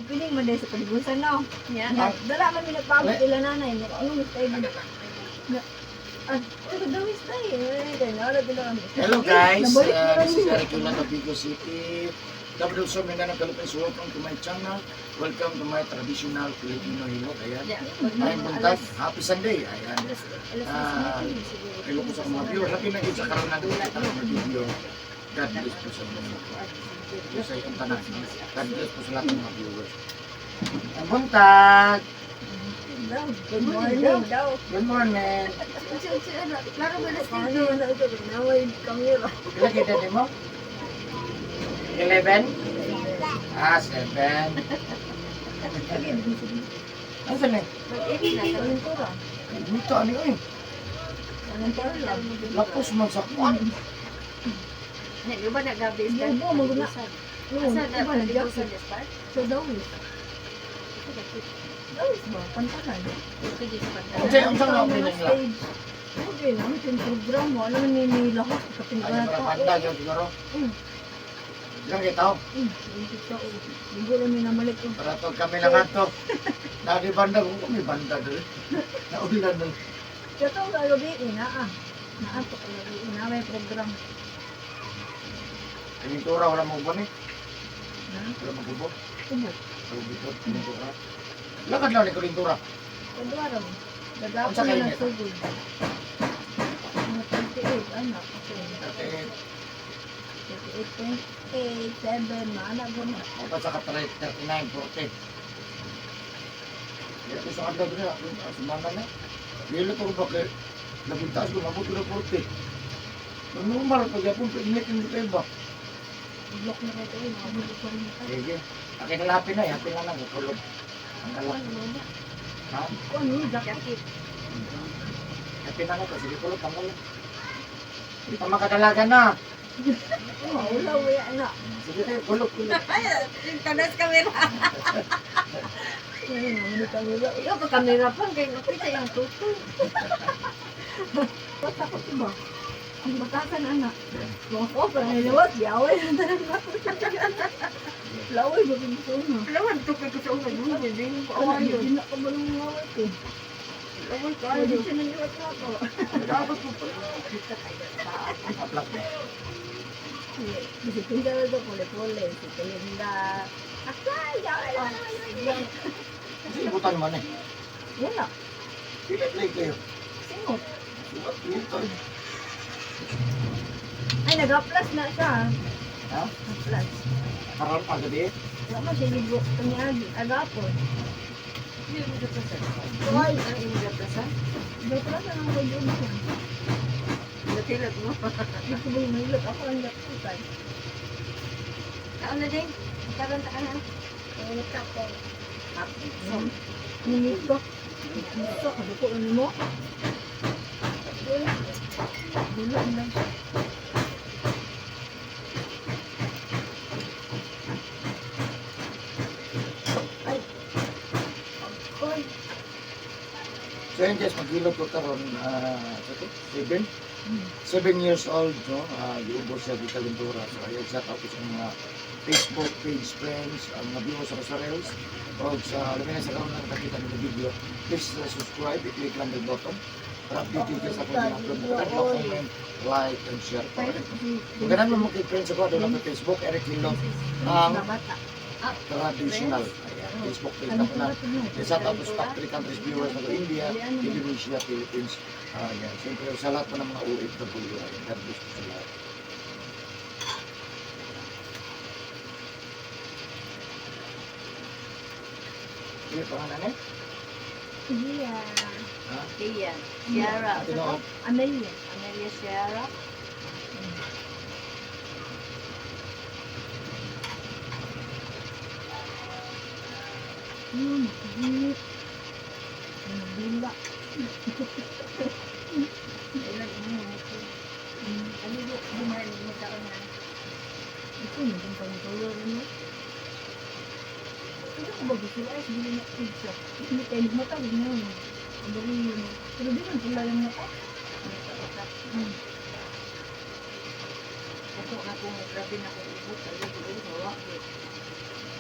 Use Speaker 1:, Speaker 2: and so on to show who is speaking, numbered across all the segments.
Speaker 1: Opening man dahil sa palibusan, no?
Speaker 2: Yeah.
Speaker 1: Na, dala man mi nagpaabot
Speaker 3: Le-
Speaker 1: ila nanay. Ano mas tayo na? Ah, uy, dawis tayo. Eh, kaya naala pila kami.
Speaker 3: Hello guys,
Speaker 1: Nabalik na lang
Speaker 3: this is
Speaker 1: yun.
Speaker 3: Eric Yulata of Vigo City. Double Sum Mindanao, Philippines. Welcome to my channel. Welcome to my traditional Filipino hilot. Ayan.
Speaker 2: Yeah.
Speaker 3: Ay, buntag. Happy Sunday. Ayan.
Speaker 2: Alas
Speaker 3: Ah,
Speaker 2: 10 siguro.
Speaker 3: Hello ko sa mga viewers. Happy na sa karon na kita ng video. God bless po sa inyo. Diyos ay ang tanan. God bless po sa lahat ng mga viewers. Ang buntag.
Speaker 1: Good morning daw.
Speaker 3: Good morning.
Speaker 2: Klaro ba na
Speaker 1: Ano man na ito? Naway kamera.
Speaker 3: Ilan kita din mo? 11? Ah, 7.
Speaker 1: Sige, sige.
Speaker 3: Ano saan eh?
Speaker 2: Mag-8 na.
Speaker 1: Kalintura.
Speaker 3: Dito, ano yun?
Speaker 1: Anong lang?
Speaker 3: Lapos man sa kwan.
Speaker 2: Hindi ba nagabi
Speaker 1: Hindi, mo, maguna. No,
Speaker 2: Asa na
Speaker 1: iba na
Speaker 2: palibusan
Speaker 1: jacket.
Speaker 2: niya spark?
Speaker 1: Sa dawis. Dawis ba? Pantalan.
Speaker 2: Sige, sa
Speaker 3: Unsa unsa nga opening nila?
Speaker 1: Stage. Okay lang, ito yung program. Wala man ni nilahos. Kapin
Speaker 3: Ay,
Speaker 1: ka na
Speaker 3: para
Speaker 1: tao.
Speaker 3: banda yun siguro. Ilang kita oh.
Speaker 1: Yung tao. Dugo lang may namalik ko.
Speaker 3: Para to kami lang ato. Nadi banda kung kami banda doon. Naulan doon.
Speaker 1: Kaya ito, gabi, naa. Naa to, gabi, naa may program.
Speaker 3: Kanintura wala mo eh.
Speaker 1: Na?
Speaker 3: Wala magubo.
Speaker 1: Tubo.
Speaker 3: Wala magubo. Kanintura. Lakad lang ni Kanintura.
Speaker 1: Kadwara mo. Gagapon
Speaker 3: Unsa kayo
Speaker 1: na
Speaker 3: nito?
Speaker 1: sugod. Mga 38, anak. Okay.
Speaker 3: 38.
Speaker 1: 38.8, 7, maana guna.
Speaker 3: O pa sa 39, 40. Kaya ko sa kadlaw doon. Sumana na. Lilo ko ba kay labing taas ko mabot ko na 40. Normal pag yapon init yung kayo ba?
Speaker 1: Block na kayo tayo, nakabulok pa rin tayo.
Speaker 3: Sige. Akin na lapin na, yapin na lang. Kulog. Ang galak. Ha?
Speaker 1: Kung ano yung jacket?
Speaker 2: Jacket.
Speaker 3: Yapin na lang. Sige, kulog. Tanggal lang. Hindi pa makadalaga na.
Speaker 1: Oh, wala, wala na.
Speaker 3: Sige tayo, kulog, kulog.
Speaker 2: Yung tanas kamera.
Speaker 1: Ano naman yung kamera?
Speaker 2: Ikaw pa kamera pa. Kaya nakita yung tuto.
Speaker 1: Bata ko ba? Ang batasan, anak. Mga ko, parang nilawat, yaway na talaga. Laway, bakit gusto na?
Speaker 2: Lawan, tukay ko sa una. Hindi ko
Speaker 1: Ano,
Speaker 2: awa yun.
Speaker 1: hindi na kabalong laway ko.
Speaker 2: Lawan
Speaker 1: Ay,
Speaker 2: kayo.
Speaker 1: di siya naniwat na ako.
Speaker 3: Dapat mo pa. Aplak mo.
Speaker 1: Kasi tinda na ito, pule-pule. Si Telinda. Akay, yaway na naman yun.
Speaker 3: Kasi ibutan man eh.
Speaker 1: Wala.
Speaker 3: Pilit lang kayo.
Speaker 1: Singot.
Speaker 3: Sugat dito.
Speaker 1: Ay, nag-uplas na siya.
Speaker 3: Ha?
Speaker 1: Uplas.
Speaker 3: Karoon pa gabi.
Speaker 1: Wala man siya ligo. Kanyagi. Agapon.
Speaker 2: Hindi mo gaplasan.
Speaker 1: Ay,
Speaker 2: Ang imo gaplasan?
Speaker 1: nag-uplas na lang kayo siya.
Speaker 2: Natilat mo.
Speaker 1: Hindi ko ba yung Ako ang laputan.
Speaker 2: Kaon na din. Karon ta ka na.
Speaker 1: Init ako.
Speaker 2: So,
Speaker 1: Init ko. Gusto ka, duko ano mo? Dulo lang siya. Ay. Ay.
Speaker 3: So yun guys, maghilot ko karon 7? 7 years old, no? Giubos siya di Kalintura. So ayun, shout out ko sa mga Facebook page friends, ang mga viewers sa Reels, o sa labi na sa karon lang nakita ng video. Please subscribe, i-click lang the button para updated kayo sa akong ina-upload. Tatlo, comment, like, and share. Kung ganun mo makik-friends ako, doon lang sa Facebook, Eric Hilot, ang
Speaker 1: Bata.
Speaker 3: traditional. Ayan, Facebook page na po na. Shout out to top 3 countries viewers na India, Indonesia, Philippines. Ayan. Siyempre, sa lahat po ng mga OFW. Ayan, God bless po sa lahat. Sige, pangalan eh?
Speaker 1: Iya.
Speaker 3: Ha?
Speaker 2: Tia. Sierra.
Speaker 3: Ate Noon?
Speaker 1: Amelia.
Speaker 2: Amelia Sierra.
Speaker 1: Init. Nabila.
Speaker 2: Ilan mo. Ano yung bumahan mo taon na?
Speaker 1: Ito, naging pangtulog ano. Ano ko ba gusto? Ay, sige na pizza. Hindi kayo mata, ganyan. Ang dali yun. Pero di man pula yung mata.
Speaker 2: Ito na kung grabe na kung ibot. Ay, ito ko.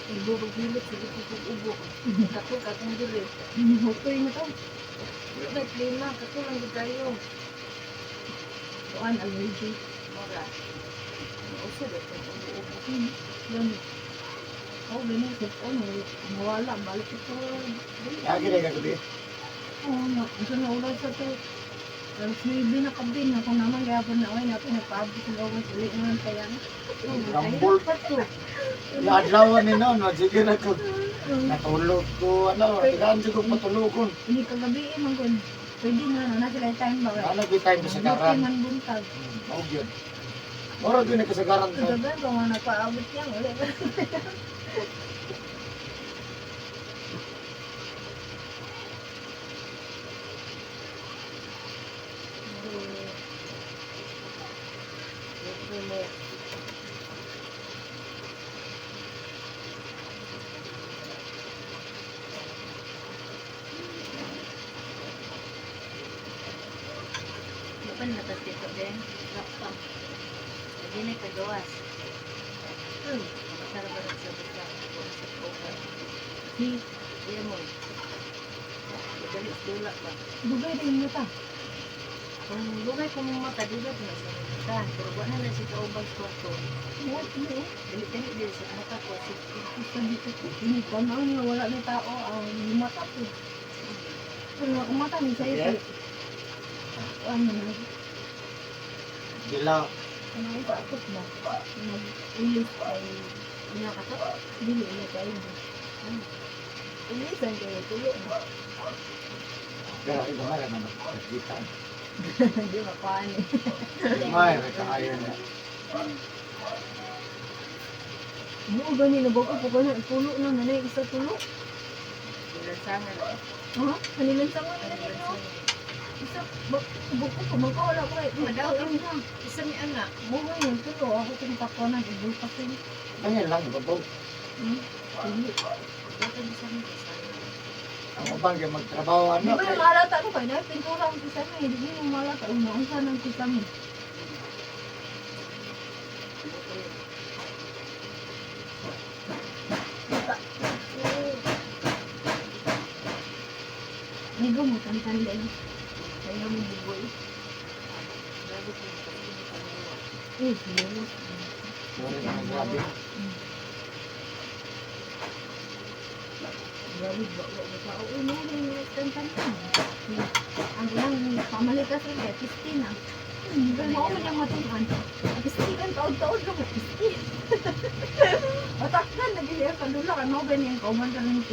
Speaker 2: Ibo paghilot sa ko ubo. Kato katong diri.
Speaker 1: Hutoy na to.
Speaker 2: Wala may plema, kato lang gid kayo.
Speaker 1: Kuan allergy.
Speaker 2: Mura. Usa ba itong ubo-ubo?
Speaker 1: Gani. Oh, gani sa on mawala balik ito.
Speaker 3: Lagi na kagabi.
Speaker 1: Oo nga, ito na ulan sa to. Alas 9 na kabin, ako naman gahapon na oy, natin nagpaabot sa gawas uli naman kaya.
Speaker 3: Rambol.
Speaker 2: Pa to.
Speaker 3: Laadlawan ni noon, sige na ko. Natulog ko, ano, tigaan ko patulugon.
Speaker 1: Hindi kagabi eh, man kun. Pwede na, na sila time ba?
Speaker 3: Ano gyud time kasagaran?
Speaker 1: Buti man buntag.
Speaker 3: Mao gyud. Moro gyud na kasagaran to.
Speaker 1: Kagabi ba mga nagpaabot niya, uli ba?
Speaker 2: Ito mo. Kapan na tas dito din? Lakpa. Lagi na kagawas. Masarap ba sa basta? Kung sa koka.
Speaker 1: Si,
Speaker 2: Iya mo. Dali dula ba?
Speaker 1: dugay rin mo ta.
Speaker 2: Kung dugay ko mong mata, dugay ko na sa mata. Pero wala na siya kaubang sa kwarto.
Speaker 1: Mo, mo.
Speaker 2: Dali-dali din sa mata ko. Sige.
Speaker 1: Basta dito ko, hindi ko na nga wala ni tao ang mata ko. Pero ako mata ni sa'yo.
Speaker 3: Yeah.
Speaker 1: Ano na,
Speaker 3: Dila
Speaker 1: ano ito akot ba? Nag-ulis kay
Speaker 2: Iya ka to?
Speaker 1: dili na kayo. Ulisan kayo tulo na.
Speaker 3: pero iba man na magkita.
Speaker 1: Hindi makuhaan eh.
Speaker 3: May kaayo na.
Speaker 1: Mo gani na bago po na tulo na nanay isa tulo.
Speaker 2: Lansangan.
Speaker 1: Ha? Kanilansangan na nila no. Isa bago ko magkawala ko eh.
Speaker 2: Madaw
Speaker 1: na.
Speaker 2: Isa mi anak.
Speaker 1: Mo gani tulo ako kung takonan ibo pa ko.
Speaker 3: Ganyan lang babaw.
Speaker 1: Dili.
Speaker 2: Bakit isa mi kasama?
Speaker 3: Ang uban kay magtrabaho
Speaker 1: Di
Speaker 3: ano
Speaker 1: ba
Speaker 3: kay
Speaker 1: na maalata ko kay na pintura ang kisame, di mo maalata una unsa nang kisame. Nigo mo tantan din. Kaya mo buboy.
Speaker 2: Grabe ko yung pagkakas.
Speaker 1: Eh, sige.
Speaker 3: Sorry na grabe.
Speaker 1: Grabe ba ba ba tao eh, mo rin tantan. Ang ilang pamalikas rin kay Christina. Pero mao man yung matunan. Christina taod-taod lang Christina. Atakdan lagi siya kadula kan mo ganyan kauman ka rin.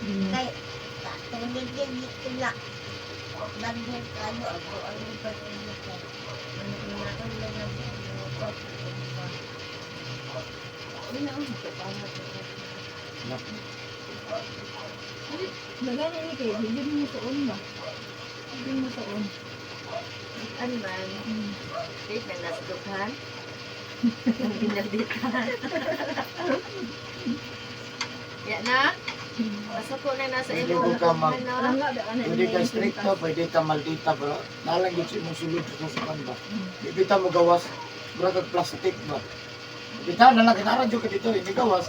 Speaker 4: Kay tulig dito na. Bagyo kayo ako ang patuloy ko. Ano na ang mga buko.
Speaker 1: Ay na ang
Speaker 3: Na.
Speaker 1: Magani ni kay bigyan mo sa on ba? Bigyan mo sa on.
Speaker 2: Ano man? Wait, na nasdukhan. Ang binalditan. Ya na. Basta ko na nasa
Speaker 3: Pwede
Speaker 2: imo.
Speaker 3: ko ka mag-
Speaker 2: Ano?
Speaker 1: Alam nga ba ana
Speaker 3: Pwede ka stricto, pwede ka maldita bro. Nalang gyud sa imong sulod sa sasukan ba. Di bitaw mo gawas, mura kag plastic ba. Bitaw na lang kinara jud ka dito, hindi gawas.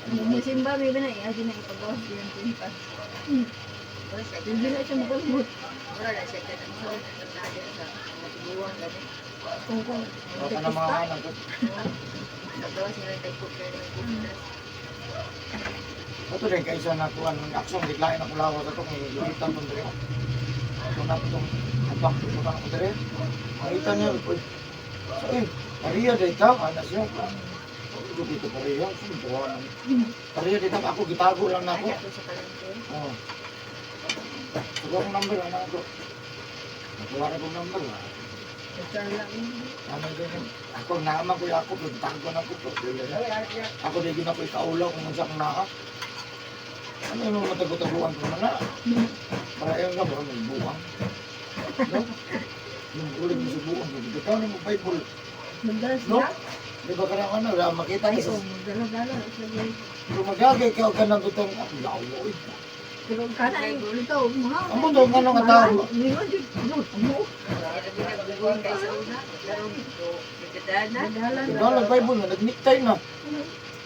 Speaker 1: Mo simba may ba na iya na ipagawas diyan pinta. Hindi na siya makalimot.
Speaker 2: Mura na siya ka nang sulod na sa matubuwang gani.
Speaker 1: Kung
Speaker 3: Baka na mga anak ko.
Speaker 2: Pagawas nila tagpo kayo ng kumitas.
Speaker 3: Ato din kaysa na kuan ng aksyon gitlain ako lawas ato kung gigitan tong dire. Ato na itong abak ko na ako dire. Makita niya uy. So eh, pareha dito, ana siya. Ito dito pareha, sumbuhan. Pareha dito ako gitago lang nako.
Speaker 2: Ay, ato sa kalangkin.
Speaker 3: Oo. Tuwa akong number, ano ako. Nakuha na kong number, ah.
Speaker 1: Char lang.
Speaker 3: Ano ganyan? Ako, naaman ko ako, pero tago na ko. Ako, di yun ako ikaulaw kung unsa akong naa. Ano yung mga matago-taguan ko na na? Para ayun nga, baka may buwang. No? Yung ulit mo sa buwang, hindi ka na mo Bible.
Speaker 1: Magdala
Speaker 3: No?
Speaker 1: siya.
Speaker 3: Di ba ka na ano, wala makita
Speaker 1: Ay,
Speaker 3: ka sa...
Speaker 1: oh, magdala-dala siya.
Speaker 3: Pero magagay ka ka nang itong, ako, lawo, eh.
Speaker 1: Pero kana ay ito, mga.
Speaker 3: Ang mundo, nga nung tao.
Speaker 1: Ningon jud, no, amo.
Speaker 2: Lagi nagbubuhay kayo sa una. Pero, do, Kadana.
Speaker 1: Dala na.
Speaker 3: Dala Bible na nagniktay na.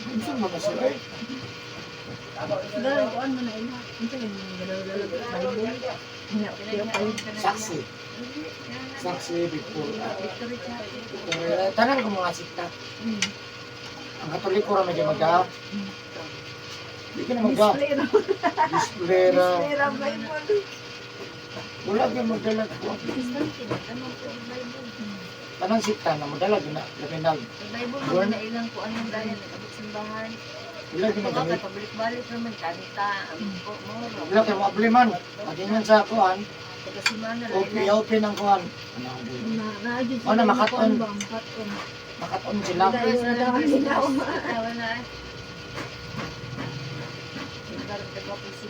Speaker 3: Unsa man na sila eh.
Speaker 1: Dala kuan man na ila. Unsa gani dala Bible. Nya tiyo kayo.
Speaker 3: Saksi. Saksi before.
Speaker 2: Victory Chapel.
Speaker 3: Eh, tanan ko mga sikta. Ang Katoliko ra medyo maga. Di ka na maga.
Speaker 1: Display ra.
Speaker 3: Display ra.
Speaker 1: Display ra Bible.
Speaker 3: Wala gyud magdala ko.
Speaker 2: Protestante na tanong ko ang Bible.
Speaker 3: Tanang sikta na modala gyud na labi na.
Speaker 2: Sa Bible man na ilang ko anong dahil nag-abot simbahan.
Speaker 3: Wala gyud
Speaker 2: Ito
Speaker 3: magamit.
Speaker 2: ka pabalik-balik naman kanta ang po mo.
Speaker 3: Wala kay mo abliman. Pagingan sa kuan,
Speaker 2: Pagkasimana lang
Speaker 3: open
Speaker 2: ilang.
Speaker 3: open ang kuan. Ano ang buhay?
Speaker 1: Na na jud
Speaker 3: Oh, na makaton.
Speaker 1: Ba, makaton.
Speaker 3: Makaton sila.
Speaker 1: Dahil wala daw ang linaw.
Speaker 2: Tawa na.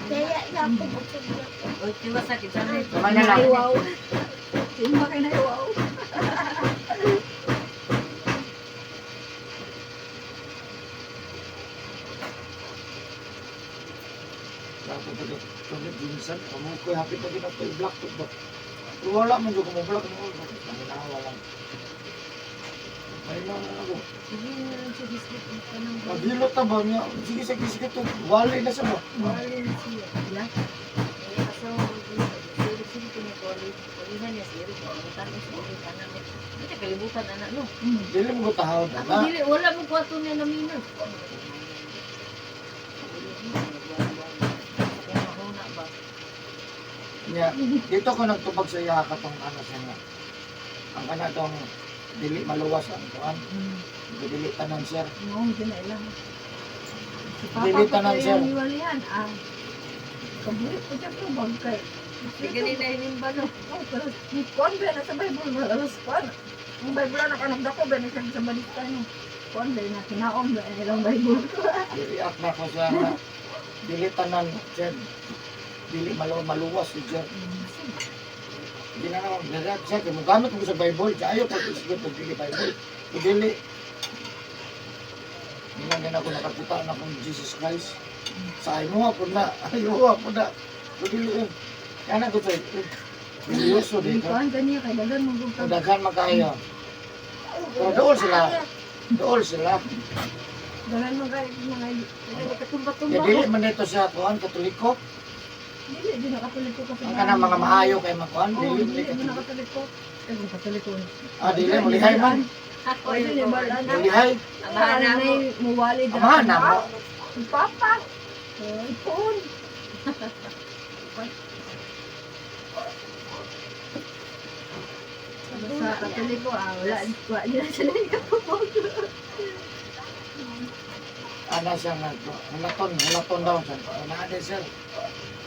Speaker 4: Kaya na ako busog na ako.
Speaker 2: O, tiwa sa akin. Sabi,
Speaker 3: Tama na lang.
Speaker 1: Ay, wow. Sino ba kayo na wow?
Speaker 3: Dapat pag tulad minsan, kamo ko happy pa gid ako i-block to ba. Pero wala man jud ko mo block mo. Paminawa lang. May na ako.
Speaker 2: Sige na lang siya, biscuit. Ang kanang
Speaker 3: Nagilot na ba niya? Sige, sige, sige to. Wali na siya ba?
Speaker 2: Wali na siya.
Speaker 1: Wala.
Speaker 2: Eh, asawa mo din. Sige, sige, pinipoli. Polihan niya, sige. Kalibutan niya, sige. Anak niya. Hindi, kalibutan, anak, no?
Speaker 3: Dili mo ko tahawd
Speaker 2: Ako,
Speaker 3: na.
Speaker 2: dili, wala mo kwarto niya namina. Mahuna ba?
Speaker 3: Niya, dito ko nagtubag sa iya katong ano siya nga. Ang kana tong dili maluwas ang kuan. Dili tanan sir.
Speaker 1: Oo, hindi na ilang. Si Papa
Speaker 3: Dili
Speaker 1: pa
Speaker 3: tanan,
Speaker 1: kayo
Speaker 3: sir.
Speaker 1: yung hiwalihan. Ah, kabulit ko siya pero bagkay.
Speaker 2: Hindi ganun na hinimba, no?
Speaker 1: Oh, pero ni kuan ba na sa Bible ba alas kuan. Ang Bible na kanagdako ba na siya sa balita no. Kuan ba na kinaon ba ilang Bible.
Speaker 3: React na ko siya nga. Dili tanan sir. Dili maluwas si sir. Hindi na naman nag-react siya. Kaya mogamit mo sa Bible. Siya ayaw pag isip pag dili Bible. Pag dili. Hindi na din ako nakakita na kung Jesus Christ. Sa imo po na. Ayaw po na. Pag dili yun. Kaya na ko sa religyoso
Speaker 1: Di
Speaker 3: dito.
Speaker 1: kuan kaniya kay dagan mo gud
Speaker 3: Kung daghan makayo. Pero dool sila. Dool sila.
Speaker 1: Dagan mo kay mga
Speaker 2: Nagkatumba-tumba.
Speaker 3: Kaya dili man dito sa kuan Katoliko.
Speaker 1: Dili di nakatuliko ko sa
Speaker 3: Ang kanang mga maayo kay makuan.
Speaker 1: Oo,
Speaker 3: Dili
Speaker 1: dili
Speaker 3: dili
Speaker 1: di
Speaker 3: Katoliko.
Speaker 1: nakatuliko. Eh, kung katoliko.
Speaker 3: Ah, dili mulihay man.
Speaker 2: Ako,
Speaker 1: Oy, dili ba na?
Speaker 3: Mulihay.
Speaker 2: Amahan na mo.
Speaker 1: Muwali dra.
Speaker 3: Amahan na mo.
Speaker 1: Si Papa. Oy, phone. Sa Katoliko, ah, wala, wala nila sila ikapupog.
Speaker 3: Ana siya nga, hulaton, hulaton daw siya. Naa day sir.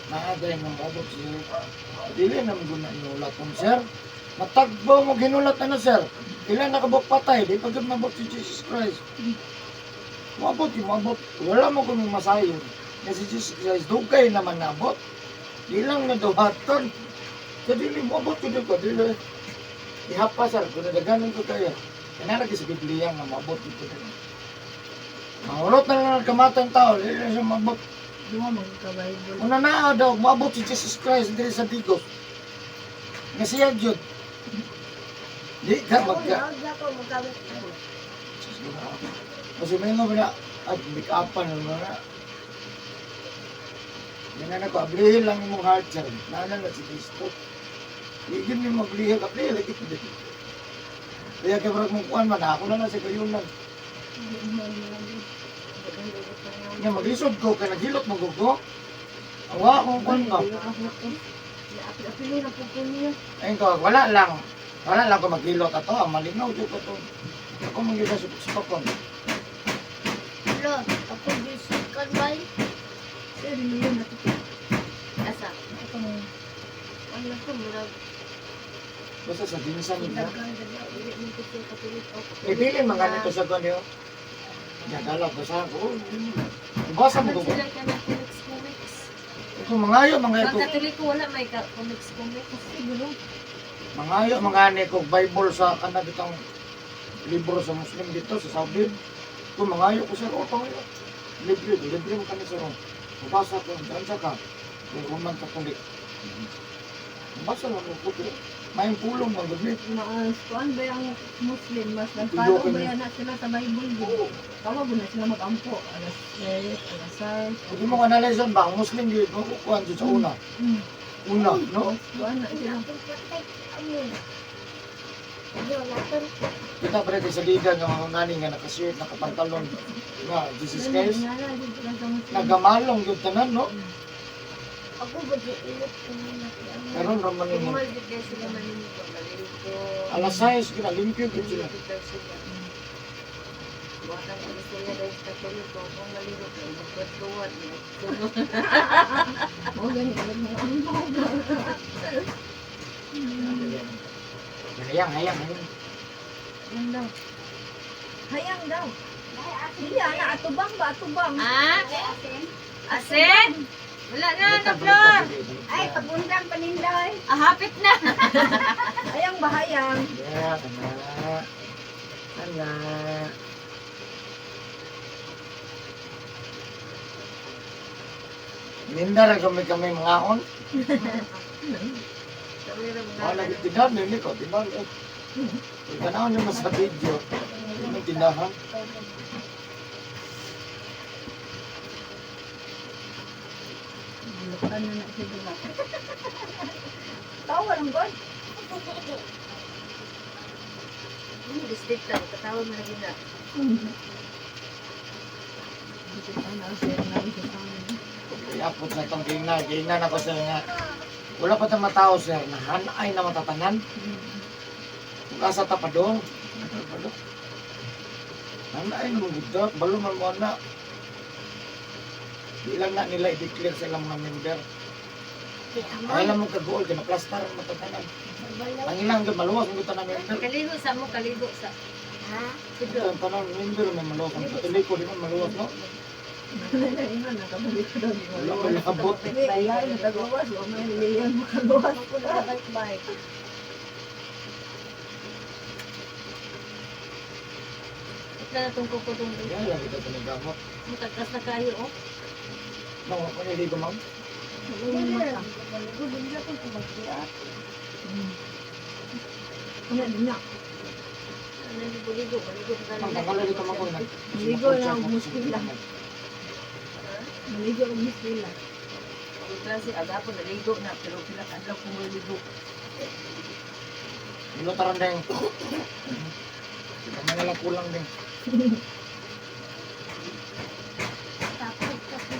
Speaker 3: Naa day ng abot siya. Dili na mo guna hulaton sir. Matagbo mo ginulat ano sir. Ilan nakabok patay, di pa gud mabot si Jesus Christ. Mabot yung mabot. Wala mo kung masayon. Nga si Jesus Christ, dugay naman nabot. Di lang naduhaton. Sa dili mabot ko dito, dili. Ihapa sir, kung nadaganan ko kayo. Kanaragi sa Biblia nga mabot dito. Mahulot na lang ang kamatang tao, dili na siya mabot.
Speaker 1: Di mo magka-Bible.
Speaker 3: Una na daw, maabot si Jesus Christ diri sa Digos. Nga siya gyud. Di ka
Speaker 4: Ako
Speaker 3: magka.
Speaker 4: na ako magamit ako.
Speaker 3: Kasi may nga na, at make-upan na na. Yan na ko, ablihin lang imong heart sir. Nana na si Kristo. Di gyud ni maglihi, ablihin lagi gyud. Kaya kay murag mong kuan man, ako na lang sa kayunan. Nga maglisod ko, kay naghilot mo ko. Awa akong kuan ba.
Speaker 2: Apil-apil na po po niya.
Speaker 3: Ayun ko, wala lang. Wala lang ko maghilot ato, ang malinaw jud ko to. Ako man gyud sa supakon.
Speaker 4: Lo, ako bisikan bay.
Speaker 1: Sir, yun na ito.
Speaker 2: Asa?
Speaker 1: Itong
Speaker 2: Ano ko, murag.
Speaker 3: Basta sa dinsan niya.
Speaker 2: Dagang dagang. Dili mo ko siya katulik. O, katulik.
Speaker 3: Ibilin mga nito sa ganyo. Yadala ko sa ako. Basa mo
Speaker 2: Dapat
Speaker 3: ko.
Speaker 2: sila ka na comics comics.
Speaker 3: Kung mangayo mga
Speaker 2: Ang
Speaker 3: ko,
Speaker 2: Katoliko wala may comics comics.
Speaker 1: siguro.
Speaker 3: mangayo mga ni ko Bible sa kana bitang libro sa Muslim dito sa Saudi. Kung mangayo ko sir, o pangayo. Libre, libre mo kani sir. Mabasa ko, dyan sa ka. Kay Roman Catholic. Mabasa lang ko pero May pulong man gud ni.
Speaker 1: Mas kuan ba yung Muslim, mas
Speaker 3: Tuyo
Speaker 1: nagpalo
Speaker 3: ka
Speaker 1: ba
Speaker 3: na.
Speaker 1: yan na sila sa Bible gid. Tawag na sila mag-ampo alas 7, alas 6.
Speaker 3: Kung mo analyze ba ang Muslim gyud mo kuan jud sa una. Una, no?
Speaker 1: Kuan na sila.
Speaker 4: Patay amoy. Wala to.
Speaker 3: Kita pa rin sa liga nga mga ngani nga naka-shirt, nakapantalon nga Jesus Christ.
Speaker 1: Nga na gid sila sa Muslim.
Speaker 3: Nagamalong gyud tanan, no?
Speaker 4: Ako ba di ilot ko na amoy.
Speaker 3: Karon ra man nimo.
Speaker 2: Formal gid guys sila maninigo, maligo.
Speaker 3: Alas 6 gina limpyo gyud sila.
Speaker 2: Maligo daw sila. Buhatan ko sila dahil sa Katoliko, kung maligo kayo, magkatuwad.
Speaker 1: Mo gani ang mga ampo.
Speaker 3: Hayang, hayang, hayang.
Speaker 1: Hayang daw. Hayang daw. Hindi ana atubang ba atubang?
Speaker 2: Ah? Asin? Wala na, na, Flor.
Speaker 1: Ay, pagundang paninday.
Speaker 2: Ah, hapit na.
Speaker 1: Hayang ba hayang?
Speaker 3: Yeah, ana. Ana. Ninda ra kami kami mga on. Wala lagi tindahan ni ko, tindahan eh. Tanaw niyo mo sa video. Yung tindahan.
Speaker 1: Bulukan na na siya dula. Tawa lang god.
Speaker 2: District ta, katawag mo na gina.
Speaker 3: Iapot na itong gina. Gina na ko sir nga. Wala pa tayong matao sir. Na hanay na matatanan. Kung asa ta pa dong. Padong. Hanay na mong gudda. Balo man mo na. Di lang na nila i-declare sa ilang mga member.
Speaker 4: Di amoy.
Speaker 3: Ay lang mo kaguol. Kaya na-plaster ang matatanan. Ang ilang gud maluwas ang gudda na member.
Speaker 2: Kaligo sa mo, kaligo sa.
Speaker 4: Ha?
Speaker 3: Ito ang tanan member may maluwas. Ang Katoliko di man maluwas no.
Speaker 1: Ingon na kabalik ko daw.
Speaker 3: Wala ko nakabot.
Speaker 1: Hindi, ayaw na tagawas. Wa may liyan makaluwas.
Speaker 2: Ako na bike. Ito na itong kukutong dito.
Speaker 3: Yan lang ito tinigamot.
Speaker 2: Matagas na kayo, oh.
Speaker 3: Ma'am, ako niligo ma'am.
Speaker 4: Dili ra ko maligo, dili ra ko magbiya.
Speaker 1: Ano din na.
Speaker 2: Ano yung buligo? Buligo pa
Speaker 3: Ma'am, tanggalan dito ma'am ko.
Speaker 1: Ligo na ang muskila. Maligo ang muskila.
Speaker 2: Klase, agapon, naligo na. Pero pila ka adlaw kung maligo.
Speaker 3: Dilo taran deng. Kita mga lang kulang deng.
Speaker 4: Tapos kasi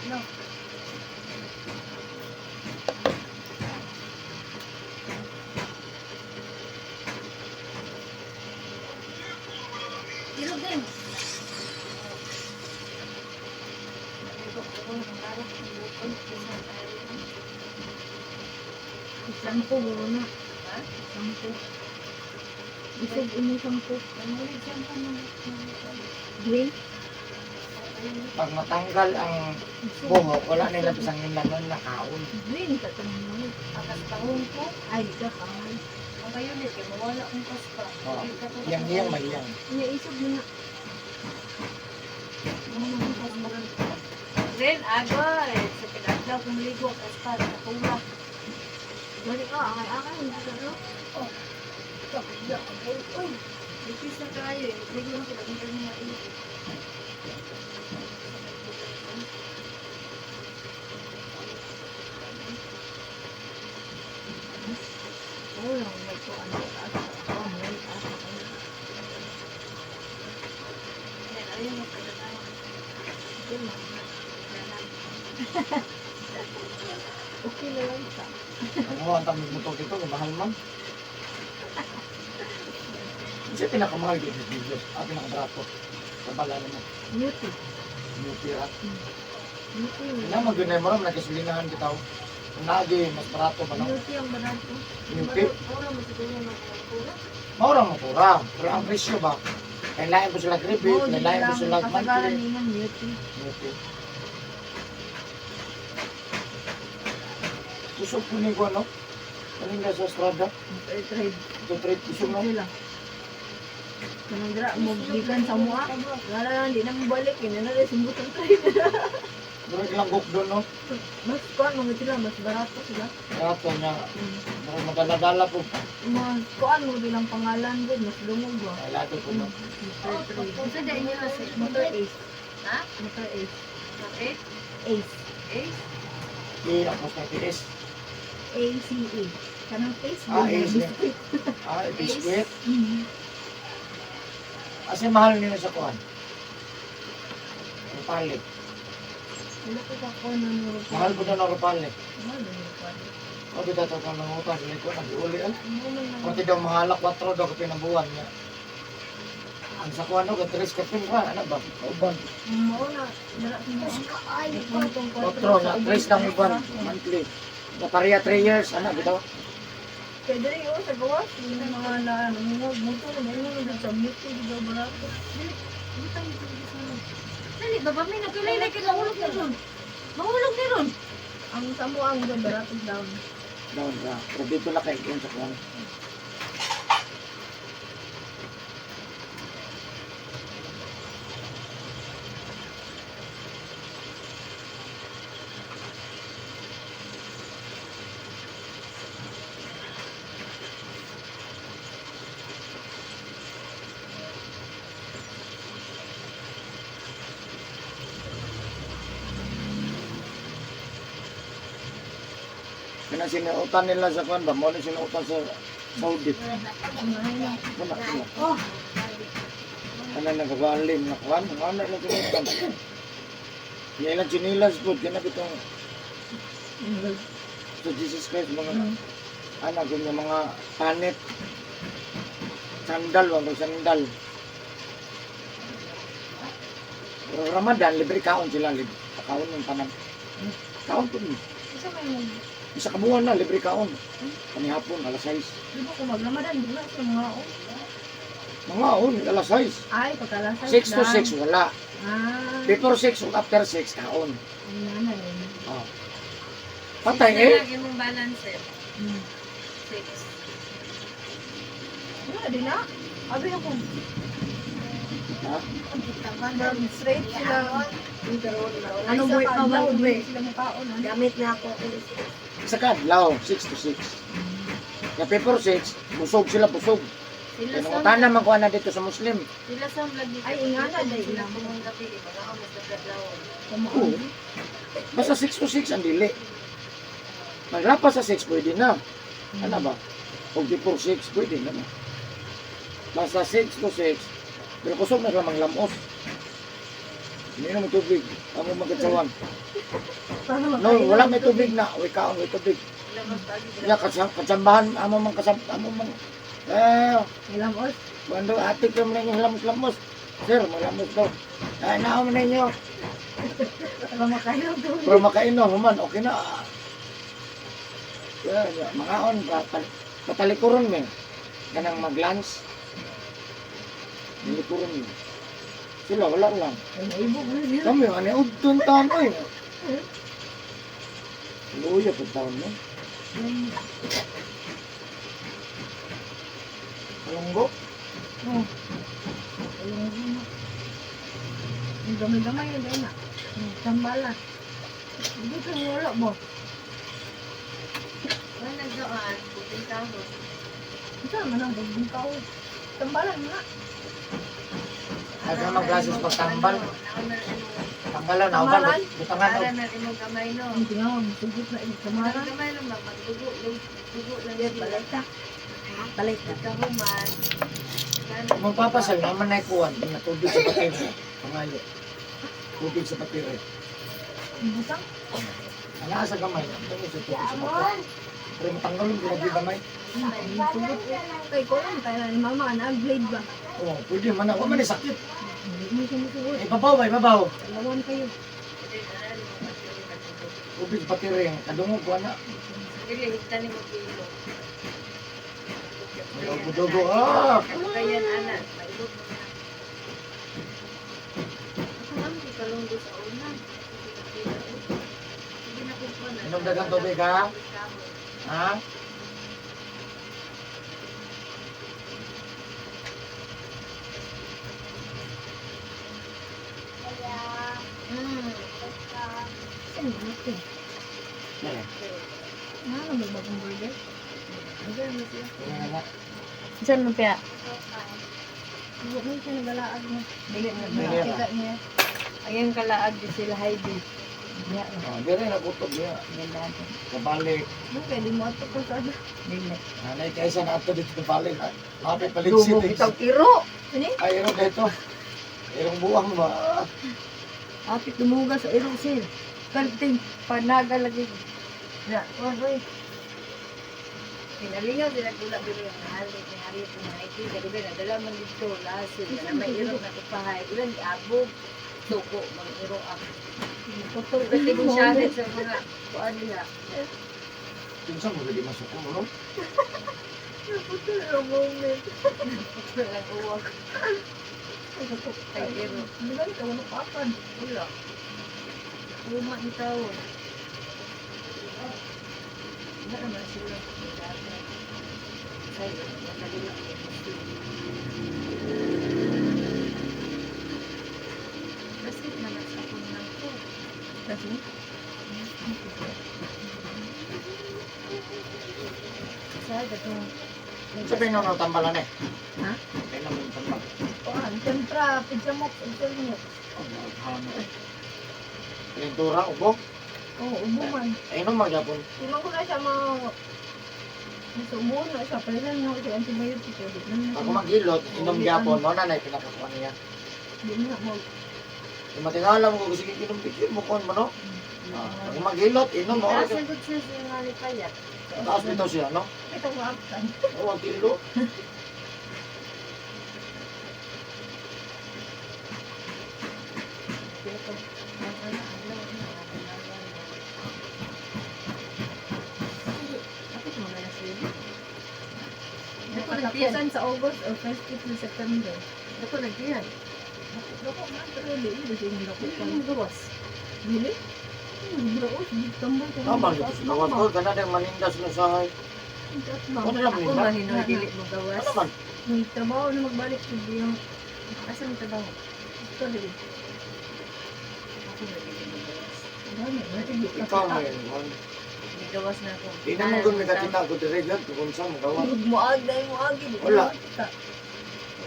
Speaker 4: no.
Speaker 2: Ilog din.
Speaker 1: Sampo na.
Speaker 2: Ha?
Speaker 1: Sampo. Isog imo sampo. Green.
Speaker 3: Pag matanggal ang
Speaker 1: Isog.
Speaker 3: buhok, wala nila bisang nilanon na kaon.
Speaker 1: Green ka tanong.
Speaker 2: Akas tahong ko.
Speaker 1: Ay, di ka pangal.
Speaker 2: Ang bayulit, kay mawala akong kaspa.
Speaker 3: Oh, Yang-yang mahiyang.
Speaker 1: Nya isog mo na.
Speaker 2: Ren, agoy. Sa pinadlaw kung maligo, kaspa, nakatula.
Speaker 1: Gani ka, akay-akay hindi ka no.
Speaker 4: Tapos na ako. Uy,
Speaker 2: Dipis na kayo eh. Ligo na ko, laging kami mainit.
Speaker 1: Oo lang may ko ano taas. Ako may taas.
Speaker 2: Ren, ayun mo pagkatao.
Speaker 1: Okay lang. Okay na lang siya.
Speaker 3: Ang ang tamig mo to dito, mahal man. Kasi pinakamahal dito dito. Ah, pinakabarato. Kabala naman.
Speaker 1: Beauty.
Speaker 3: Beauty ah.
Speaker 1: Beauty.
Speaker 3: Kaya mag-yun mo rin, nagkasulinahan kita. oh. Kung nagi, mas barato ba no?
Speaker 1: Beauty ang barato.
Speaker 3: Beauty.
Speaker 2: Mura mo siguro ng pura.
Speaker 3: Maura mo pura. Pero ang presyo ba? Kailangan ko sila credit,
Speaker 1: Oo, di
Speaker 3: kailangan ko
Speaker 1: lang.
Speaker 3: sila
Speaker 1: Kasagaran
Speaker 3: monthly.
Speaker 1: ninang beauty.
Speaker 3: Beauty. Kusog po ni ko ano? Kaninda sa Estrada.
Speaker 1: Trade.
Speaker 3: Ito trade kusog no?
Speaker 1: Sila. Kanang dira mo gikan sa mua. Wala lang di na mo balik kay na na sumbutan trade.
Speaker 3: Murag lang doon, no?
Speaker 1: Mas kuan mga sila, mas barato sila.
Speaker 3: Rato niya. Murag madala-dala po.
Speaker 1: Mas kuan mo bilang pangalan gud, mas lungog ba.
Speaker 3: Ay, lato po, no?
Speaker 2: Unsa dai niya kasi?
Speaker 1: Motor Ace.
Speaker 2: Ha?
Speaker 1: Motor Ace.
Speaker 2: Okay?
Speaker 1: Ace.
Speaker 2: Ace?
Speaker 3: E, apostrophe S.
Speaker 1: A C E. Kanang face
Speaker 3: Ah,
Speaker 1: ba?
Speaker 3: Ace.
Speaker 1: Biscuit.
Speaker 3: Ah, biscuit.
Speaker 1: Mm.
Speaker 3: Kasi mahal nila sa kuan. Rupali.
Speaker 1: Wala ko ka kuan na nuro.
Speaker 3: Mahal po na ng rupali.
Speaker 1: Mahal ba nuro pa?
Speaker 3: O, di tato ka ng utang. Sila ko, nag-uli. Ah.
Speaker 1: Ano man lang.
Speaker 3: Pati daw mahala, 4 daw kapinabuan niya. Ang sa kuan, no, 3 kapin ra. Ano ba? Kauban.
Speaker 1: Mao na dala sa
Speaker 4: Mas kaayo.
Speaker 3: 4 na, 3 ng uban. Monthly. Na pareha 3 years. Ano, bitaw?
Speaker 1: Kaya diri oh sa gawas yung mga na nangungog motor may mga sa mute di daw barato.
Speaker 2: Dali, baba mi nagkulay kay mahulog ni ron. Mahulog ni ron.
Speaker 1: Ang samo ang daw barato down.
Speaker 3: Down ra. Pero dito na kayo sa kuan. Kana sinuotan nila sa kuan ba? Mo ni sinuotan sa Saudi. Wala sila.
Speaker 4: Oh,
Speaker 3: Kana nagagalim na kuan, ano lang sinuotan. Yan ilang chinilas po, ganap itong sa Jesus Christ, mga anak yung mga panit, sandal, wag sandal. Pero Ramadan, libre kaon sila, libre kaon ng tanan. Kaon po ni.
Speaker 1: Isa may mo.
Speaker 3: Isa ka buwan na, libre kaon. Kanihapon, alas 6.
Speaker 1: Di ba kung magramadan di na sa mga oh.
Speaker 3: Mga on, alas 6.
Speaker 1: Ay pagkalasan.
Speaker 3: 6 to 6, wala.
Speaker 1: Ah.
Speaker 3: Before 6 o after 6, kaon.
Speaker 1: Ang nana yun.
Speaker 3: Oh. Patay
Speaker 2: Six
Speaker 3: eh.
Speaker 2: na lang imong balance eh. Six.
Speaker 1: Wala din na. Abi ako.
Speaker 3: Ha?
Speaker 1: Straight sila.
Speaker 4: Ano boy pa ba
Speaker 1: Hindi sila makaon. Ano?
Speaker 4: Gamit na ako.
Speaker 3: Isa ka adlaw, 6 to 6. Kaya before 6, busog sila, busog.
Speaker 2: Sila
Speaker 3: Kaya
Speaker 2: sa
Speaker 3: nangutana man kuha na dito sa Muslim.
Speaker 2: sila sa lagi.
Speaker 1: Ay, ingana day
Speaker 2: sila
Speaker 1: ilang.
Speaker 2: kumong gabi mga mas nagladlawon.
Speaker 3: Oo. Basta 6 to 6 ang dili. Paglapas sa 6, pwede na. Ano ba? O before 6, pwede na. Basta 6 to 6, pero kusog na sila manglamos. Hindi na may tubig. Amo magkatsawan.
Speaker 1: Para
Speaker 3: No,
Speaker 1: makain
Speaker 3: wala
Speaker 1: ng
Speaker 3: may tubig na. Uy, kaon, may tubig.
Speaker 2: Sila mas pagi
Speaker 3: Ya, katsambahan, amo mang kasam, amo mang, eh,
Speaker 1: Ilamos.
Speaker 3: Bando, atik yung mga inyong lamos-lamos. Sir, malamos daw. Ay, naom ninyo.
Speaker 1: Para makain ng tubig.
Speaker 3: Pero makainom, human, okay na. Yeah, yeah. Mga on, patalikuron mi. Kanang mag-lunch. Nilikuron mi. Sila, wala lang.
Speaker 1: Ay, naibog na sila.
Speaker 3: Kami, ano, udton taon ko eh. Luya po taon mo. Kalunggo.
Speaker 1: Oh. Ayun na. Ang gamay-gamay na din na. Tambala. Hindi ka wala mo.
Speaker 2: Wala nagdoan, puting kahon.
Speaker 1: Isa man ang bugong Tambala na.
Speaker 3: Ay, kaya mag-classes pagtambal. Tanggalan, na
Speaker 1: Tamaran?
Speaker 3: Butangan,
Speaker 2: Para na imong gamay no.
Speaker 1: Ang tinawag, sugot na yung
Speaker 2: Kamara.
Speaker 1: kamaran.
Speaker 2: Gamay lang ba magdugo, dugo lang
Speaker 4: Yan,
Speaker 2: sila.
Speaker 4: balay ta. Balay ta.
Speaker 2: Pagkahuman.
Speaker 3: Magpapasal naman na ikuan, na tubig sa bateri. Pangayo. Tubig sa bateri.
Speaker 1: Ang butang.
Speaker 3: Ana sa gamay, ang tungod sa tubig sa bateri. Pero matanggalon ko lagi gamay.
Speaker 1: Ang sugot. Kay ko lang, kaya ni mama, na blade ba?
Speaker 3: Oh, pwede man na, wa man ni sakit.
Speaker 1: Hindi mo sumusugot.
Speaker 3: Eh, babaw ba, babaw.
Speaker 1: Lawan kayo.
Speaker 3: Tubig sa bateri, kadungog ko ana.
Speaker 2: Dili higtan nimo pilo.
Speaker 3: May ugo-dugo. Ah!
Speaker 2: Kayan ana, mailog mo na. Ako lang di kalunggo sa una. Hindi na kukuha na.
Speaker 3: Inom dagang tubig, ha? Ha?
Speaker 4: Kaya,
Speaker 2: Hmm.
Speaker 4: basta,
Speaker 1: Saan mo ito?
Speaker 3: Dere.
Speaker 1: Ano may bagong burger?
Speaker 3: Tingnan na.
Speaker 2: Saan mo piya?
Speaker 1: Huwag mo siya nagalaag mo.
Speaker 2: Dili na
Speaker 3: Dili na.
Speaker 1: Kita niya.
Speaker 2: Ayun kalaag di sila Heidi. Ya,
Speaker 3: Oh, dere na kutob niya.
Speaker 2: ganda.
Speaker 3: Kabalik.
Speaker 1: Ano pwede mo ato ko sa
Speaker 2: Dili.
Speaker 3: Anay kaysa na ato dito kabalik. Lapit palit
Speaker 2: Dumog
Speaker 3: city.
Speaker 2: itong iro.
Speaker 1: Ano?
Speaker 3: Ay, iro dito. Irong buwang ba?
Speaker 2: Apit dumuga sa iro sir. Kanting panaga lagi. Na, kuan oy. Pinalingaw sila tula diri ang hali ni hari po na iti kay nadala man dito lasin na may iro na tupahay ilang giabog suko mang iro ang
Speaker 1: Putol.
Speaker 2: pwede kong siya sa mga kuan nila.
Speaker 3: Kinsa mo lagi masuko no?
Speaker 1: Putol ang moment.
Speaker 2: Putol lang uwag
Speaker 1: Ay,
Speaker 2: iro.
Speaker 1: Di ba ikaw ano papan?
Speaker 2: Wala. Uma ni tao. Wala naman sila. Ay, nakalila. Kasi naman sa akong nang ko.
Speaker 1: Kasi?
Speaker 2: Sa katong
Speaker 3: Sa pinon ang tambalan eh.
Speaker 1: Ha?
Speaker 3: Pinon ang tambal.
Speaker 1: Kuan, tempra, pizza mo, pizza mo.
Speaker 3: Oh, naghahan eh. Pintura, ubo.
Speaker 1: Oo, ubo man.
Speaker 3: Ay, no, magyapon.
Speaker 1: Tingnan ko na siya mga... Nasa ubo na siya. Palitan na ako siya antibiotic. Eh. Di na
Speaker 3: Ako
Speaker 1: na.
Speaker 3: maghilot, inom gyapon, mo na na pinakakuha niya.
Speaker 1: Di na mo.
Speaker 3: Kung matingala mo, kung sige inom pikir mo kuhan mo, no? Ah, Ako maghilot, inom mo.
Speaker 2: Taas na gud siya sa mga lipaya.
Speaker 3: Taas bitaw siya, no?
Speaker 1: Ito ko aptan.
Speaker 3: Oo, ang kilo.
Speaker 2: Pero pag ang ano, adlaw na, adlaw na. Ako mga na sila. Dako nagtiyan.
Speaker 1: Katapusan sa August or first week ng September.
Speaker 2: Dako nagtiyan.
Speaker 1: Dako man, pero di di siya hindi dako pa.
Speaker 2: Ang gawas.
Speaker 1: Dili? Graos, di tambal ko.
Speaker 3: Tama, dito sa gawas ko. Gana ding manindas na sahay. Ano lang
Speaker 2: Ako
Speaker 3: maninda?
Speaker 2: mahinoy dili mo gawas.
Speaker 3: Ano man?
Speaker 1: May trabaho na magbalik sa yung
Speaker 2: Asa mo trabaho?
Speaker 1: ito dili.
Speaker 2: Ako na dili mo gawas.
Speaker 1: Dami, dili ka
Speaker 3: Ikaw
Speaker 1: kita.
Speaker 3: may kuhan.
Speaker 2: May gawas na ako.
Speaker 3: Di naman kung may kakita ko dire yun, kung saan magawa.
Speaker 1: Muag dahil muag. Di
Speaker 3: Wala.
Speaker 1: kita.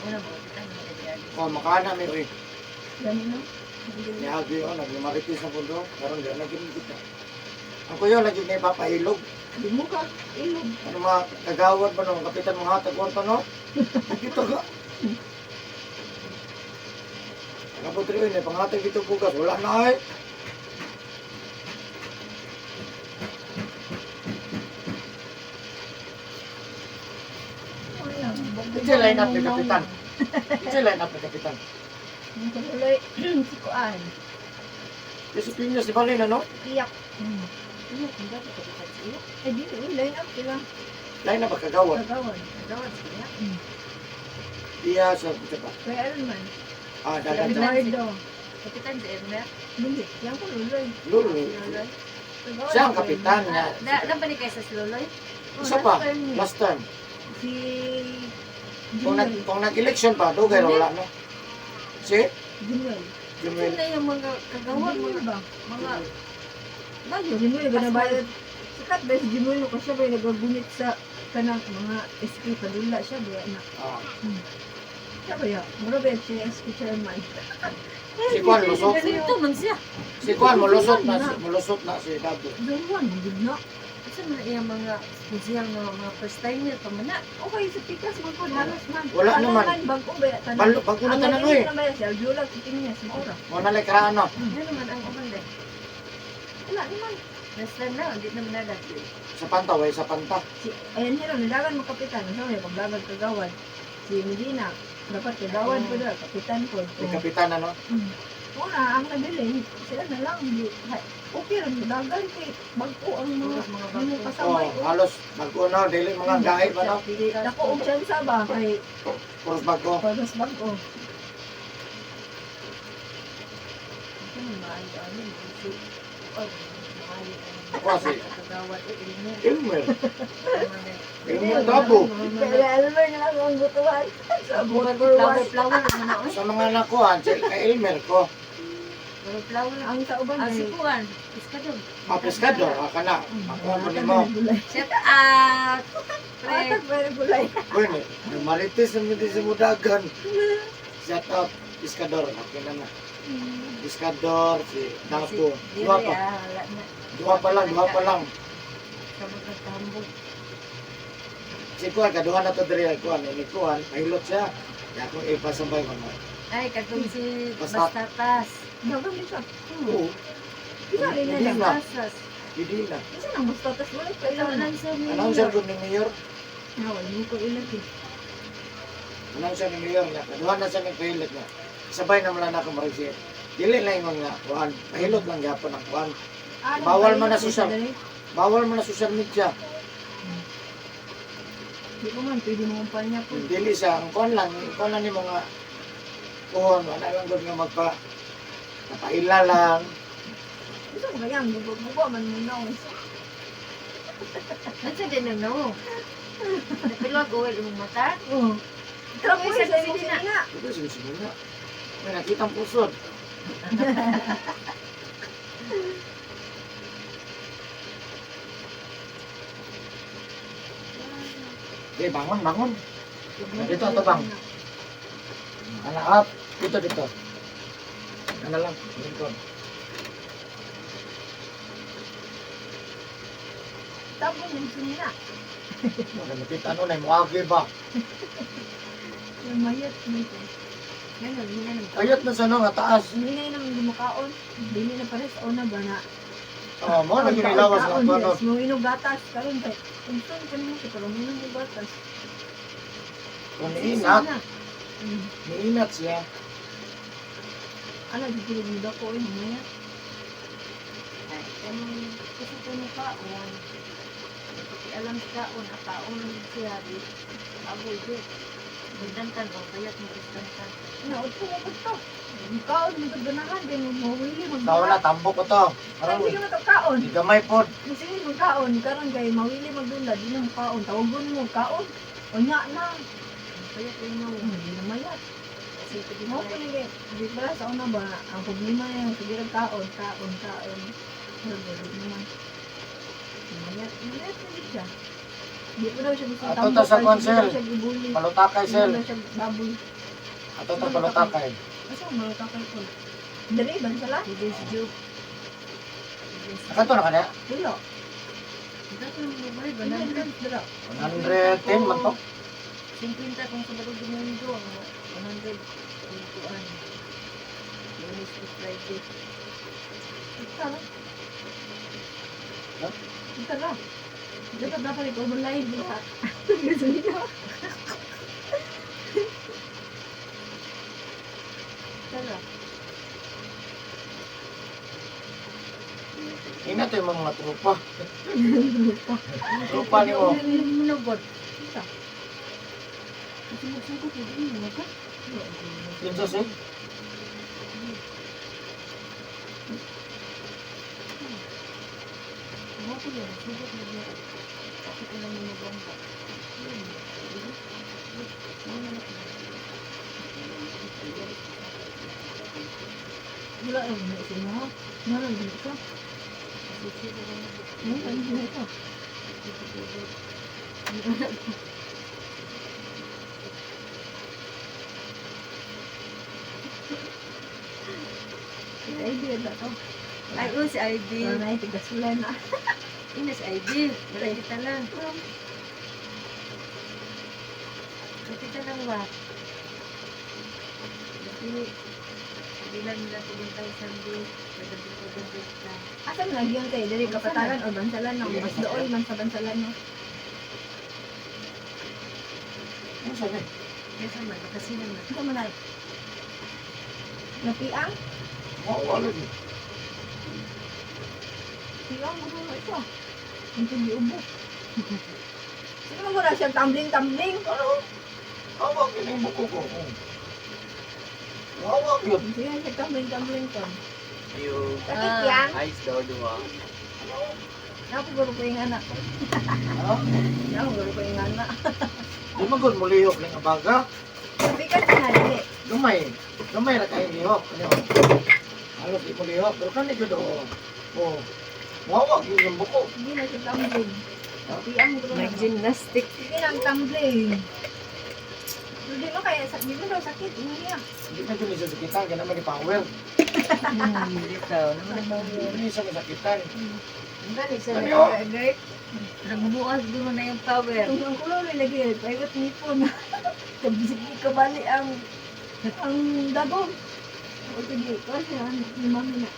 Speaker 2: Una mo kita mo kaya.
Speaker 3: Oh, makaana mi oy.
Speaker 1: Gani no?
Speaker 3: Niagi oh, nagmaritis na pundo. Karon di na gid kita. Ang kuya lagi na ipapailog.
Speaker 1: Di mo ka ilog.
Speaker 3: Ano mga kagawad ba no? Kapitan mga hatag kwarta no? Kita ka. Kapot rin eh, panghatag dito bugas. Wala na ay. It's a line up ni Kapitan. It's a line up ni Kapitan.
Speaker 1: Ang tuloy, si Kuan.
Speaker 3: Yung Piñas, di ba rin ano?
Speaker 1: Iyak.
Speaker 2: Iyo, hindi ko kapitan sa iyo.
Speaker 1: Ay, di, line up sila.
Speaker 3: Line up kagawad.
Speaker 1: Kagawan.
Speaker 2: Gawas siya.
Speaker 3: Iya sa sa pa.
Speaker 1: Kaya ano man.
Speaker 3: Ah, dagan.
Speaker 1: Eduardo.
Speaker 2: Kapitan sa Elmer.
Speaker 1: Dili, yan ko luloy.
Speaker 3: Lulu.
Speaker 2: Loloy.
Speaker 1: Kagawan
Speaker 3: Siya ang
Speaker 1: ako
Speaker 3: kapitan niya.
Speaker 2: Da, da ba ni kaysa si Loloy?
Speaker 1: Oh,
Speaker 3: Isa pa,
Speaker 1: last time niya.
Speaker 3: last time.
Speaker 1: Si
Speaker 3: Kung nag
Speaker 1: Jimwell.
Speaker 3: kung nag-election pa, dugay ra wala no. Si
Speaker 1: Jimwell.
Speaker 3: Jumel.
Speaker 2: Sino yung mga kagawa
Speaker 1: Jimwell
Speaker 2: mga
Speaker 1: ba?
Speaker 2: mga Bayo,
Speaker 1: Jimwell, ganabayad. Sikat ba si Jimwell? Kasi siya ba yung nagagunit sa kanang mga SK Padula siya ba na.
Speaker 3: Ah,
Speaker 1: Siya ba ya? Mura ba siya SK chairman?
Speaker 3: si Juan lusot.
Speaker 2: Sino man siya?
Speaker 3: Si Juan molusot na si Dado.
Speaker 1: Don Juan, hindi na.
Speaker 2: Asa man iya mga siyang mga first timer pa man na.
Speaker 1: Okay, sa pikas man po, halos man.
Speaker 3: Wala
Speaker 1: Tanan
Speaker 3: naman.
Speaker 1: Man, bago ba ya? Tanan.
Speaker 3: Balo bago na
Speaker 1: Ang
Speaker 3: tanan
Speaker 1: nag-inis
Speaker 3: oy.
Speaker 1: na ba ya? Si Alviola, si Piñas, maura.
Speaker 3: Mo na lay karaan no.
Speaker 2: Ano naman ang uban dai?
Speaker 1: Wala naman.
Speaker 2: Last time na, hindi naman na dati.
Speaker 3: Sa panta way sa panta.
Speaker 1: Si, ayan hero, nilagan mo kapitan. Ano yung paglagan kagawad? Si Medina, dapat kagawad po daw, kapitan po.
Speaker 3: May kapitan ano.
Speaker 1: Una, ang nabilin, sila na lang. Di, okay rin, dagan kay bago ang mga
Speaker 2: Mga
Speaker 1: mga
Speaker 2: bago.
Speaker 3: Oh,
Speaker 1: kasabay. Oh.
Speaker 3: halos bago na dili mga gahi ba no.
Speaker 1: Dako og tsansa ba kay
Speaker 3: Puros bago.
Speaker 1: pagas bago.
Speaker 2: Ito man maayo ano, si oh, maayo ang
Speaker 3: Ako si
Speaker 2: kagawad o Elmer.
Speaker 3: Elmer.
Speaker 2: Mga
Speaker 3: Elmer Dabo.
Speaker 1: Kaya Elmer na lang ang gutuan. Sa
Speaker 2: Flower,
Speaker 1: motor wash.
Speaker 2: flower man na oy.
Speaker 3: Sa mga nakuha, si kay Elmer ko.
Speaker 2: Pero flower.
Speaker 1: Ang sa uban
Speaker 2: Ah, si
Speaker 1: kay
Speaker 2: Kuan. Iskador.
Speaker 3: Ah, pescado, ah, kana. Ako ang nimo.
Speaker 2: Shout out! Pre.
Speaker 1: Atag ba gulay?
Speaker 3: Bueno, marites na mo sa mudagan. Shout out, Pescador. Okay na na. Pescador, si Dapo. Dua
Speaker 2: Dire
Speaker 3: pa.
Speaker 2: ah, wala na.
Speaker 3: Dua pa lang, dua pa lang.
Speaker 2: Sabot ng tambog.
Speaker 3: Si Kuan, kaduha na to diri ay Kuan. Ini Kuan, mahilot siya. Kaya akong ipasabay ko na.
Speaker 2: Ay, katong si
Speaker 3: Basta-
Speaker 2: Bastatas.
Speaker 1: Dagan din siya.
Speaker 3: Oo,
Speaker 1: Isa rin
Speaker 3: Hindi
Speaker 1: na.
Speaker 3: na.
Speaker 2: Bastatas.
Speaker 3: hindi na.
Speaker 1: Isa nang basta tas wala pa
Speaker 2: Ikaw
Speaker 1: ilan.
Speaker 2: lang sa mayor.
Speaker 3: Announcer ko ni Mayor.
Speaker 1: Na wala mo ko ilan eh.
Speaker 3: Announcer ni Mayor niya. Kaduha na siya ng pahilot niya. Sabay na mula na ako marigsi. Dili na ingon nga, Kuan. Pahilot lang gyapon ang Kuan.
Speaker 1: Ah,
Speaker 3: Bawal man na
Speaker 1: nagpahilot
Speaker 3: social.
Speaker 1: siya dali.
Speaker 3: Bawal mo na social media.
Speaker 1: Di ko man pwede mo umpal niya po.
Speaker 3: Dili siya, ang kuan lang, ang kuan lang ni mga kuan, wala lang gud nga magpa napaila lang.
Speaker 1: Isa mo kaya ang bugo man mo na.
Speaker 2: Nansa din ang no. Napilog oil imong mata.
Speaker 1: Oh. Trapo
Speaker 2: Uy,
Speaker 1: sa
Speaker 2: sa
Speaker 1: imong
Speaker 2: sinina.
Speaker 1: sinina.
Speaker 3: Ito sinusunod na. May nakita ang pusod. Okay, bangon, bangon. Dito, ato bang. Ana up. Dito, dito. Ana lang, lingkod.
Speaker 1: Tapos yung sinina.
Speaker 3: Wala makita ano na muagi ba?
Speaker 1: Yung mayat nito.
Speaker 2: Yan ang hina ng
Speaker 3: Ayot na sa no nga taas.
Speaker 1: Hindi na yun naman gumakaon. Dili na pares ona ba na.
Speaker 3: Oh, mo na ginilawas nga
Speaker 1: Kaon,
Speaker 3: kuan.
Speaker 1: yes. Mo gatas karon kay unton pa nimo siya pero mo gatas.
Speaker 3: Kung niinat, niinat siya.
Speaker 1: Ana di ko dako eh mayat.
Speaker 2: Ay, kanang kasi ko mo kaon. Di alam sa kaon, akaon siya di. Aboy di. Dantan o bayat mo dantan.
Speaker 1: Na udto mo to. Kaon mo to ganahan din mo mawili mag.
Speaker 3: Tao na, tambok ko to.
Speaker 1: Karon
Speaker 3: Parang
Speaker 1: sige mo to kaon.
Speaker 3: di gamay pod.
Speaker 1: Sige mo kaon karon kay mawili magdula di na mo kaon. Tawagon mo kaon. Unya na.
Speaker 2: Bayat ay no.
Speaker 1: Hindi na mayat.
Speaker 2: Kasi pwede
Speaker 1: Mo
Speaker 2: mo
Speaker 1: ko ni di ba sa una ba ang problema yung sige lang kaon kaon kaon. Pero di naman. Mayat, mayat na gid siya. Di pa daw siya gusto
Speaker 3: Ato ta sa
Speaker 1: kay
Speaker 3: konsel.
Speaker 1: Di daw siya gibuli.
Speaker 3: Palutakay
Speaker 1: Di
Speaker 3: sel.
Speaker 1: daw siya baboy.
Speaker 3: Ato ta palutakay.
Speaker 1: Asa ang malutakay ko? Dali, bansala?
Speaker 2: Pwede si Job.
Speaker 3: Nakato na kanya?
Speaker 1: Dilo.
Speaker 2: Dato mo ba
Speaker 1: Dilo,
Speaker 2: 100
Speaker 1: dilo.
Speaker 3: 110 man to.
Speaker 2: 50 kung Sabado Domingo ang 100 kuan. Lunes to Friday.
Speaker 1: Tara.
Speaker 3: Ha?
Speaker 1: Tara. Dapat dapat ikaw mo live diha. Gasolina.
Speaker 2: Tara.
Speaker 3: Ina to yung mga tropa. Tropa ni mo.
Speaker 2: Mo na god.
Speaker 1: Isa.
Speaker 2: Kasi magsugot ko din mo ka.
Speaker 3: Yun sa sig.
Speaker 2: Mo ko yan, sugot mo niya. Bakit ko lang mo bomba?
Speaker 1: Wala lang na isa mo. Wala lang na isa. Wala lang na isa. Idea na to.
Speaker 2: Ay, oh, si ID.
Speaker 1: Wala na ito, gasolina.
Speaker 2: Ina si ID. Wala kita lang. Kita lang ba? Dati, bilang nila 7,000 di. Pagdating ko ka.
Speaker 1: Asa man lagi yung tayo? Dili kapatagan o bansalan no? Mas dool man sa bansalan no?
Speaker 3: Ano sabi?
Speaker 2: Kesa man, kasi naman.
Speaker 1: Asa man ay? Napiang?
Speaker 3: Mawala di.
Speaker 1: Piang mo mo ito. Ito di ubo. Sino mo na siyang tumbling-tumbling?
Speaker 3: Ano? Hawak yun yung buko ko. Oh. Hawak yun.
Speaker 1: Sige, siya tumbling-tumbling to.
Speaker 5: Yung
Speaker 1: Sakit yan.
Speaker 5: ice daw duha.
Speaker 1: Nakapaguro ko yung anak ko.
Speaker 3: Ha?
Speaker 1: Nakapaguro ko yung anak.
Speaker 3: Di man gud mulihok ning abaga.
Speaker 1: Bigat na dili.
Speaker 3: Gamay. Gamay ra kay lihok. Ano? Halos di ko liha, pero kani gyud oh. Oh. Wawa gyud ang buko.
Speaker 1: Hindi na siya tumbling. Piyang ko na.
Speaker 2: Nag-gymnastic.
Speaker 1: Hindi na ang tumbling. Hindi mo kaya, di mo daw sakit. Ano niya?
Speaker 3: Hindi na gyud siya sakitan kay naman ni power.
Speaker 2: Dito. Naman na
Speaker 3: Hindi siya masakitan.
Speaker 2: Ang galing sa
Speaker 3: Ano yun?
Speaker 2: nag Nagbukas doon mo na yung power.
Speaker 1: Kung ang kulo na lagi, private nipon. Kabisig kabali ang dagom. O sige, kasi ano, ni mami na.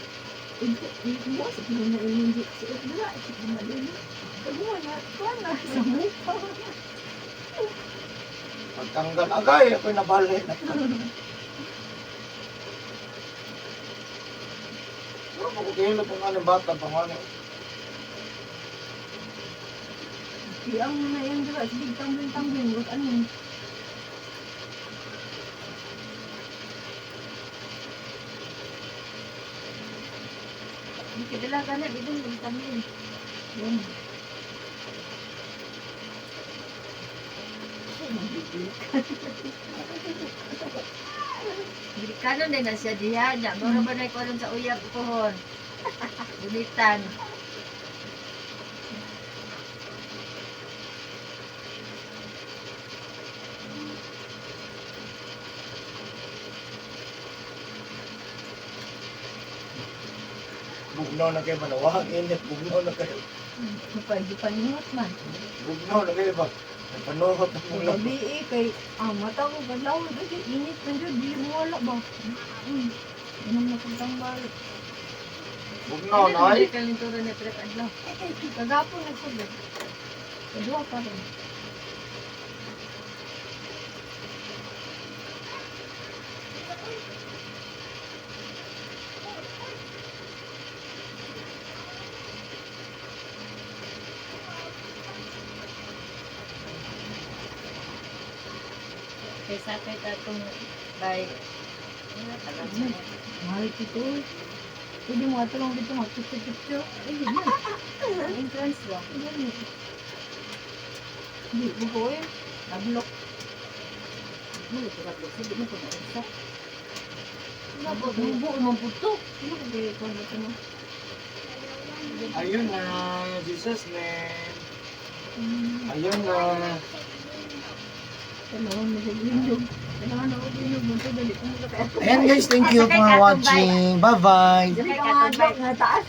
Speaker 1: Ito, sa na yung suot na, ito na din. Pag na, kuha na, sa mukha.
Speaker 3: Pagtanggal agay ako'y nabali. Pero pag kilo pa nga ng bata pa nga ni.
Speaker 1: Piyang na yan, diba? Sige, tumbling-tumbling. Huwag ano.
Speaker 2: Hindi kadala ka na, dito yung tamin.
Speaker 1: Yan.
Speaker 2: Kanon din na siya diha. Nya, mura ba na ikaw sa uyab kohon? Bunitan.
Speaker 3: Bugnaw na kayo manawag init, bugnaw na kayo.
Speaker 1: Pag-ipaningot man.
Speaker 3: Bugnaw na kayo ba? Panuhot na bugnaw.
Speaker 1: Gabi eh, kay, ah, mata ko, kadlawon, kasi init man dyan, di mo wala ba? Inom na kong tambal.
Speaker 3: Bugnaw na ay.
Speaker 2: Kalintura na prep adlaw.
Speaker 1: Kagapon nagsugod. Kaduha pa rin.
Speaker 2: Kay sakit atong bay. Ano tagal siya?
Speaker 1: Mahal ito eh. Pwede mo ato lang dito mag-picture-picture. Ay, yun na.
Speaker 2: Ang entrance ba?
Speaker 1: Yan eh. Di, buko eh. Tablok.
Speaker 2: Mo ito ka sige mo kung sa.
Speaker 1: Wala po, bubo man po to. Ano ko ba ito? Ano ito mo?
Speaker 3: Ayun na, Jesus name. Ayun na.
Speaker 1: Kailangan na sa linyog. Kailangan na ako linyog. Munto, dali ko mo sa kaya.
Speaker 3: Ayan guys, thank you for watching. Bye-bye.
Speaker 1: Dali ka nga, taas.